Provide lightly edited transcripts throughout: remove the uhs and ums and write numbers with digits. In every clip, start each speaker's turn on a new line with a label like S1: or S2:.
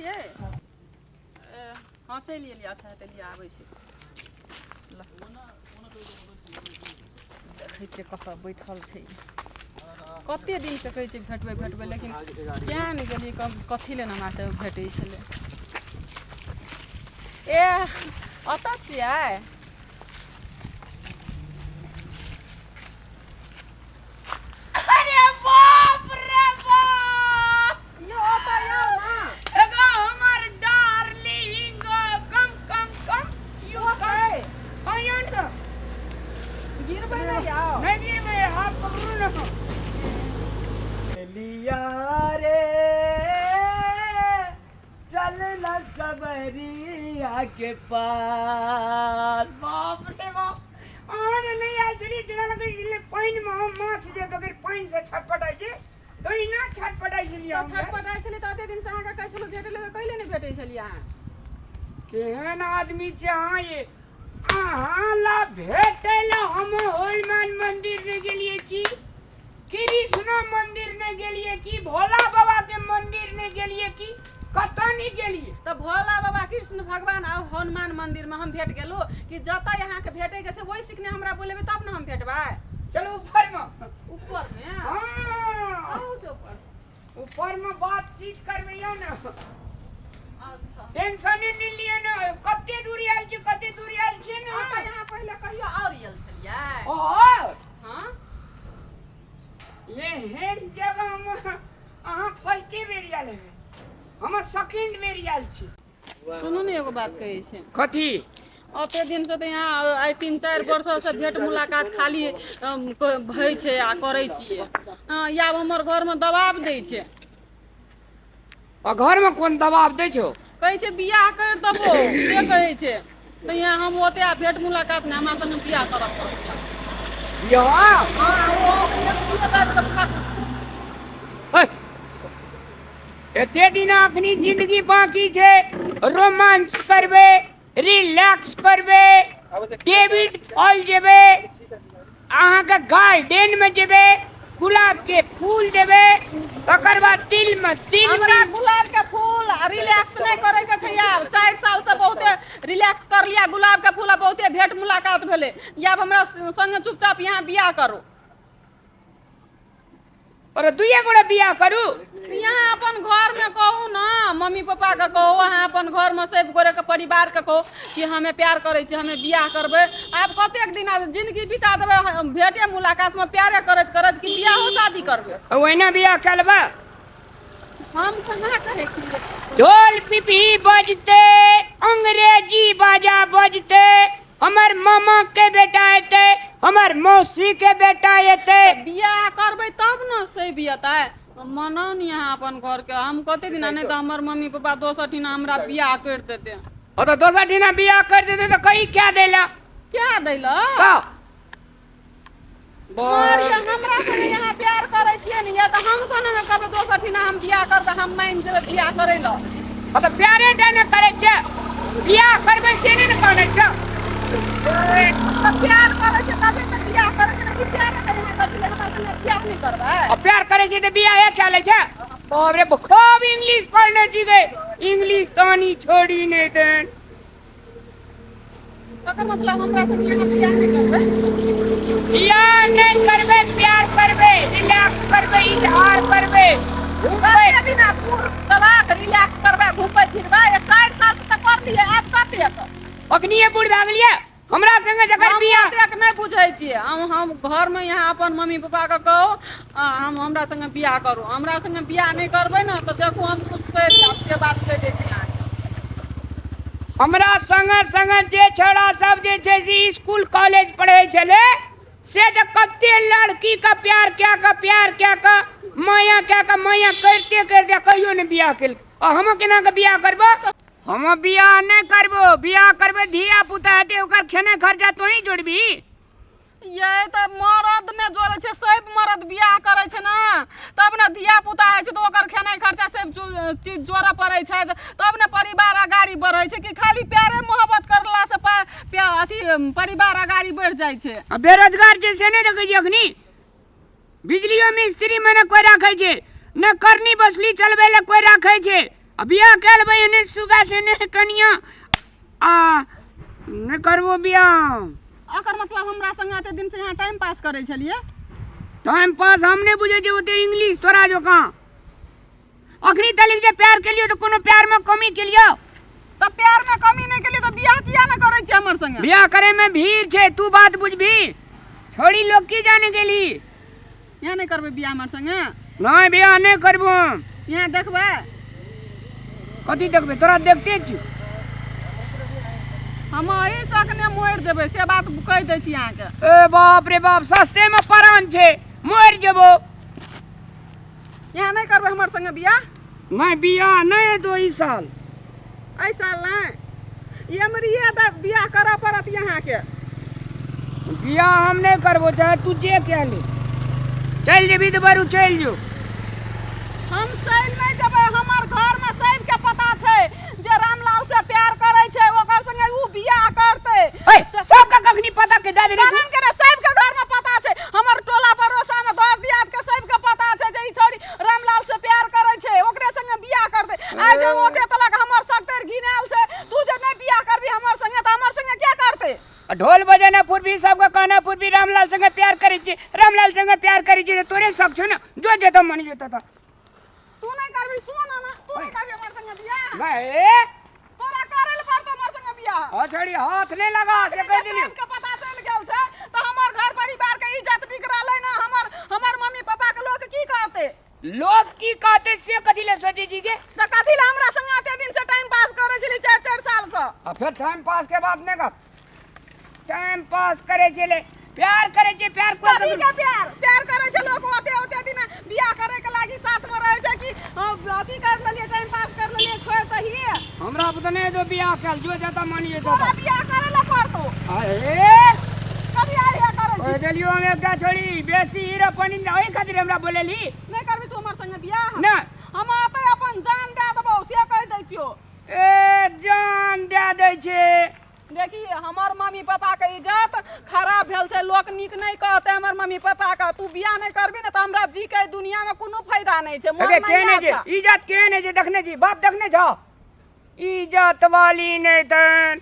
S1: छियै? हँ, चलि एलियै। अच्छा हेतै, लिअ, आबै छी। देखै छियै कतऽ बैठल छै। कते दिनसँ कहै छै भेटबै भेटबै, लेकिन किए नहि गेलियै? कथी लए ने हमरा से भेटै छलै? ए, ओतऽ छियै?
S2: अरे बाप रे बाप!
S1: यौ, ओतऽ आउ ने।
S2: एगो हमर डार्लिंग, कम कम कम
S1: यौ, है।
S2: आइयो ने।
S1: गिरबै नहि, आउ।
S2: नहि गिरबै, हाथ पकड़ू ने। लिया रे, चल न सबरिया के पास। बाप रे बाप, अहाँ ने नहि आयल छलियै, जेना लगै छलै पानिमे हम माछ जे बगैर पानिसँ छटपटाइ छै, तहिना छटपटाइ छलियै।
S1: तऽ
S2: हम।
S1: छटपटाइ छलियै तऽ एते दिनसँ अहाँके कहै छलहुँ भेटै लए, कहिले नहि भेटै छलियै अहाँ।
S2: केहन आदमी छै अहाँ ये? अहाँ ला भेटै ला हम हनुमान मंदिर नहि गेलियै की, कृष्णा मंदिर नहि गेलियै की, भोला बाबा के मंदिर नहि गेलियै की, कतऽ नहि गेलियै?
S1: तऽ भोला बाबा, कृष्ण भगवान आ हनुमान मंदिर में हम भेट गेलहुँ कि? जतऽ अहाँके भेटै के छै, ओहि सिखने हमरा बोलेबै तब ने हम भेटबै।
S2: चलू ऊपर में।
S1: ऊपर में?
S2: हाँ।
S1: कहू से ऊपर।
S2: ऊपर में बातचीत करबै यौ ने।
S1: अच्छा।
S2: टेंशन नहि लिअ ने। कते दूर आयल छी, कते दूर आयल छी ने।
S1: अच्छा, यहाँ पहिले कहियो आओर आयल छलियै?
S2: और
S1: हाँ।
S2: एहन जगह में अहाँ फर्स्टे बेर आयल हेबै, हम सेकंड बेर आयल छी।
S1: सुनू ने, एगो बात कहै छै।
S2: कथी?
S1: ओते दिनसँ तऽ यहाँ आइ 3-4 वर्षसँ भेंट मुलाकात खाली होइ छै आ करै छियै। हँ, आब हमर घरमे दबाव दै छै।
S2: आ घरमे कोन दबाव दै छौ?
S1: कहै छै बियाह करि देबो, से कहै छै। तऽ यहाँ हम ओते आब भेंट मुलाकात नहि, हमरा संगे बियाह करऽ पड़त।
S2: बियाह?
S1: हँ, ओ
S2: है, एते दिन अखनी जिंदगी बाकी छै। रोमांस करबै, रिलैक्स करबै, डेविड फॉल जेबै, अहाँके गार्डन में जेबै, गुलाब के फूल देबै, तकर बाद तिल में तिल।
S1: हमरा गुलाब के फूल आ रिलैक्स नहि करे के छै आब। 4 साल से बहुते रिलैक्स कर लिया, गुलाब के फूल आ बहुते भेंट मुलाकात भेलै। आब हमरा संगे चुपचाप यहाँ बियाह करू।
S2: और दुइये गोटे बियाह करू?
S1: यहाँ अपन घर में कहू ना, मम्मी पापा के कहू, अहाँ अपन घर में सब गोरे के, परिवार के कहू कि हमें प्यार करै छी, हमें बियाह करबै। आब कतेक दिन आब जिंदगी बिता देबै भेंटे मुलाकात में प्यारे करैत करैत, कि बियाहो शादी करबै?
S2: ओहिना बियाह कए लेबै?
S1: हम कहाँ कहै छी।
S2: ढोल पिपही बजते, अंग्रेजी बाजा बजते, हमर मामा के बेटा एतै, हमर मौसी के बेटा एतै।
S1: बियाह करबै तब ने से बियतै। मनाउ ने यहाँ अपन घरके। हम कते दिना नहि तऽ हमर मम्मी पापा दोसर ठिना हमरा बियाह करि देतै।
S2: ओ तऽ दोसर ठिना बियाह कर देतै तऽ कही क्या दै ला?
S1: क्या दै लए?
S2: का?
S1: मर, हमरा संगे यहाँ प्यार करै छियै ने, या तऽ हम कोना ने करबै? दोसर ठिना हम बियाह करबै, हम मानि जेबै बियाह करै लए।
S2: ओ तऽ प्यारे टा ने करै छै, बियाह करबै से नहि ने कहने छै।
S1: तऽ प्यार करै छै तबे तऽ बियाह करै छै ने, कि प्यारे करै ने कथी लए हमरा संगे बियाह नहि करबै?
S2: आ प्यार करै छै तऽ बियाहे कए लै छै? बाप रे, खूब इंग्लिश पढ़ने छी गे। इंग्लिश तानी छोड़ी नहि देन।
S1: तकर मतलब हमरा संगे अहाँ बियाह नहि करबै?
S2: बियाह नहि करबै, प्यार करबै, रिलैक्स करबै, इजहार करबै, घुमबै।
S1: कते दिना पूर तलाक रिलैक्स करबै, घुमबै फिरबै? 4 साल से तऽ करलियै, आब कतेक?
S2: अखनिये बूढ़ भए गेलियै? हमरा संगे जकर
S1: हम
S2: बियाह
S1: ओतेक नहि बुझै छियै। हम घरमे यहाँ अपन मम्मी पापाके कहू आ हम हमरा संगे बियाह करू। हमरा संगे बियाह नहि करबै ने तऽ देखू, हम कुछ करि देब, से बात कहि दै छी अहाँके।
S2: हमरा संगे संगे जे छौड़ा सब जे छै से स्कूल कॉलेज पढ़ै छलै, से तऽ कते लड़की के प्यार कए कऽ, प्यार कए कऽ, माया कए कऽ, माया करिते करिते कहियो नहि बियाह केलकै। आ हम केना कऽ बियाह करबो? हम बियाह नहि करबो। बियाह करबै, धिया पुता हेतै, ओकर खेनाइ खर्चा तोही जोड़बी?
S1: ये तऽ मरद ने जोड़ै छै, सब मरद बियाह करै छै ने, तब ने धिया पुता होइ छै, तऽ ओकर खेनाइ खर्चा सब चीज जोड़ऽ पड़ै छै, तब ने परिवार अगाड़ी बढ़ै छै। कि खाली प्यारे मोहब्बत करलासँ अथी परिवार अगाड़ी बढ़ि जाइ छै?
S2: आ बेरोजगार छै से नहि देखै छी? अखनी बिजलियो मिस्त्री मे ने कोइ राखै छै, ने करनी बसली चलबै लए कोइ राखै छै। आ बियाह कए लेबै एने सुगा से ने कनिया आ नहि करबो बियाह।
S1: ओकर मतलब हमरा संगे एते दिन से यहाँ टाइम पास करै छलियै?
S2: टाइम पास हम नहि बुझै छियै ओते इंग्लिश तोरा जकाँ। अखनी तलिक जे प्यार केलियो तऽ कोनो प्यार में कमी केलियो?
S1: तऽ प्यार में कमी नहि केलियै तऽ बियाह किया नहि करै छियै हमर संगे?
S2: बियाह करे में भीड़ छै, तू बात बुझबी? छोड़ी लोग की जाने गेली।
S1: यहाँ नहि करबै बियाह हमर संगे?
S2: नहि, बियाह नहि करबो।
S1: यहाँ देखबै?
S2: कथी देखबै? तोरा देखते छी।
S1: हम एहि से अखने मरि जेबै से बात कहि दै छी अहाँके।
S2: ए बाप रे बाप, सस्ते में परान छै, मरि जेबो।
S1: यहाँ नहि करबै हमर संगे बियाह?
S2: नहि, बियाह नहि हेतौ ई साल।
S1: एहि साल नहि? एमरिए तऽ बियाह करऽ पड़त अहाँके।
S2: बियाह हम नहि करबो, चाहे तू जे कए ले। चलि जेबही तऽ बरू चलि जो।
S1: हम चलि नहि जेबै, हमर घरमे सबके पता छै जे रामलाल से प्यार करै छै ओकर संगे उ बियाह करतै।
S2: सबके कखनी पता के दे देली?
S1: कारण के ने सबके घरमे पता छै, हमर टोला पड़ोसामे दर दियाद के सबके पता छै जे ई छौड़ी रामलाल से प्यार करै छै ओकरे संगे बियाह करतै। आइ जे ओते तलक हमर सकतर घिनायल छै, तू जे नहि बियाह करबी हमर संगे तऽ हमर संगे के करतै?
S2: आ ढोल बजेना पूर्वी सबके कहना पूर्वी रामलाल संगे प्यार करै छी, रामलाल संगे प्यार करै छी, तऽ तोरे शक छौ ने, जो जेतौ मन जेतौ तऽ।
S1: तू नहि करबी सुन ना, तू नहि करबी हमर संगे बियाह?
S2: नहीं।
S1: तोरा करै लए पड़तौ हमर संगे बियाह।
S2: हाँ छोड़ी, हाथ नहीं लगा से कह देली।
S1: सबके पता चलि गेल छै तऽ हमर घर परिवार के इज्जत बिगड़लै ना, हमर हमर मम्मी पापा के लोक की कहतै?
S2: लोग की कहते से कथी ले सोचे छी के?
S1: तऽ कथी ले हमरा संगे एते दिन से टाइम पास करै छली 4-4 साल से?
S2: आ फेर टाइम पास के बात नहीं कर, टाइम पास करे छले, प्यार करे छे, प्यार कोई
S1: कथी के प्यार? प्यार करे छे लोग ओते ओते दिन बियाह करे के लागी साथ में रहे छे कि अथी कर लेलिए, टाइम पास कर लेलिए, छोड़ सही।
S2: हमरा पता नहीं जो बियाह कल जो जाता मानिए तो
S1: तोरा बियाह करे ला पड़तो।
S2: अरे
S1: कभी आई है करे छी?
S2: ओए देलियो हम एकटा छोड़ी बेसी हीरो पानी न ओई खातिर हमरा बोलेली।
S1: नहीं करबी तू हमर संगे बियाह?
S2: ना।
S1: हम आते अपन जान दे देबौ से कह दै छियो।
S2: ए जान दे दै छे।
S1: देखी हमर मम्मी पापा के इज्जत खराब भेल छै, लोक नीक नहीं कहते हमर मम्मी पापा के। तू बियाह नहीं करबी ने तऽ हमरा जी के दुनिया में कोनो फायदा नहीं छै।
S2: अरे
S1: मोर
S2: के
S1: नहीं
S2: नहीं छै,
S1: अच्छा।
S2: इज्जत के नहीं छै, देखने छी बाप देखने छौ इज्जत वाली नहीं तन।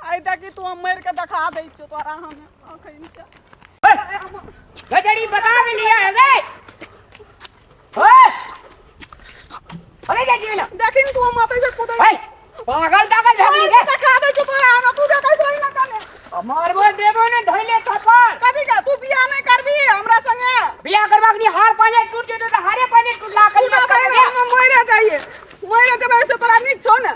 S1: आइ देखी तू हम मरि के देखा दै छियौ तोरा हम अखन के।
S2: गजड़ी बता गेलियै है गे। ओए अरे जा जी ना।
S1: देखी ने तू हम अतै से कुदै।
S2: ओए पागल तागल भए गेली गे।
S1: देखा दै छियौ तोरा हम, तू देखै छौ ना कने।
S2: मारबो देबो ने धइले थप्पड़।
S1: कथी के तू बियाह नहीं करबी हमरा संगे?
S2: बियाह करबाक नहीं, हार पांजे टूट जेतौ तऽ हारे पांजे टूटला
S1: तू ना कही ना, हम मरे जाइए, मरे जेबै से तोरा नीक छौ ने।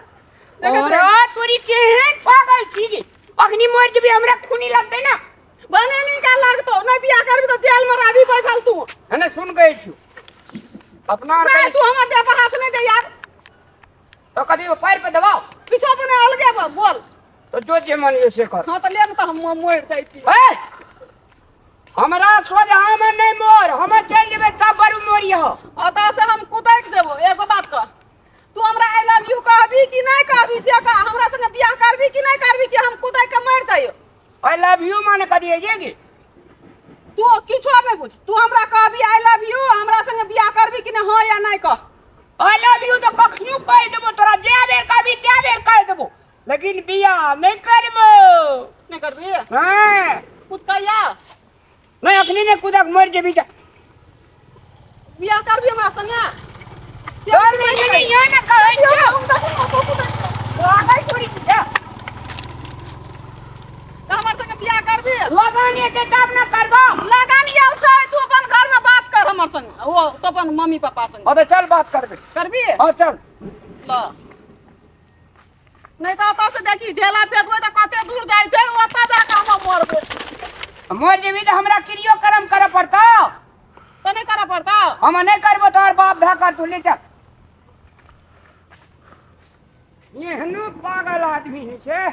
S1: देखैत
S2: अरे
S1: रही।
S2: तोरी केहन पागल छी गे, अखनी मर जेबी हमरा खूनी लगतै ना।
S1: भने नीक लगतौ, नहीं बियाह करबी तऽ जेल में रहबी बैठल तू।
S2: है ना सुन गई छु अपना आर
S1: नहीं,
S2: कहीं-
S1: तू हमर देह पर हाथ नहीं दे यार।
S2: तो कभी वो पैर पे दबाओ।
S1: किछो अपने अलगे बोल।
S2: तो जो जे मन यो से कर।
S1: हाँ तो लेम तो हम मर जाइ छी।
S2: ए! हमरा सोझ हम नहीं मोर, हम चल जेबे तब बरू मोरियो।
S1: ओतऽ से हम कुदैक जेबो। एगो बात कह, तू हमरा I love you कहबी कि नहीं कहबी से कह, हमरा संगे बियाह करबी कि नहीं करबी कि हम कुदैक के मर जाइयो?
S2: I love you माने कदी है जेगी?
S1: तू किछो नहीं पूछ, तू हमरा कहबी I love you, हमरा संगे बियाह करबी कि नहीं, हाँ या नहीं कह।
S2: I love you तो कखनो कह देबो तोरा, जे बेर कहबी ते बेर कह देबो, लेकिन बियाह नहीं करबो।
S1: नहीं करबी?
S2: हाँ।
S1: कुदकैया?
S2: नहीं अखनी नहीं कुदक मर जेबी जा।
S1: बियाह करबी हमरा संगे?
S2: चल नहीं नहीं यहाँ ना कहै छियौ।
S1: हम देखी ना, तू कुदै छौ।
S2: पागल छोड़ी छी जा।
S1: तऽ हमर संगे बियाह करबी?
S2: लगन एतै तब ना करबो।
S1: लगन आयल छै, तू अपन घर में बात कर हमर संगे, ओ तो अपन मम्मी पापा संगे।
S2: हाँ तो चल बात करबे।
S1: करबी?
S2: हाँ चल।
S1: ल। नहीं तऽ ओतऽ से देखी ढेला फेकबै तऽ कते दूर जाइ छै, ओतऽ जाके हम मरबै।
S2: मर जेबी तऽ हमरा क्रियो कर्म करऽ पड़तौ।
S1: तऽ नहि करऽ पड़तौ?
S2: हम नहीं करबो तोहर बाप भए कर, तू ले चल। एहनो पागल आदमी होइ छै।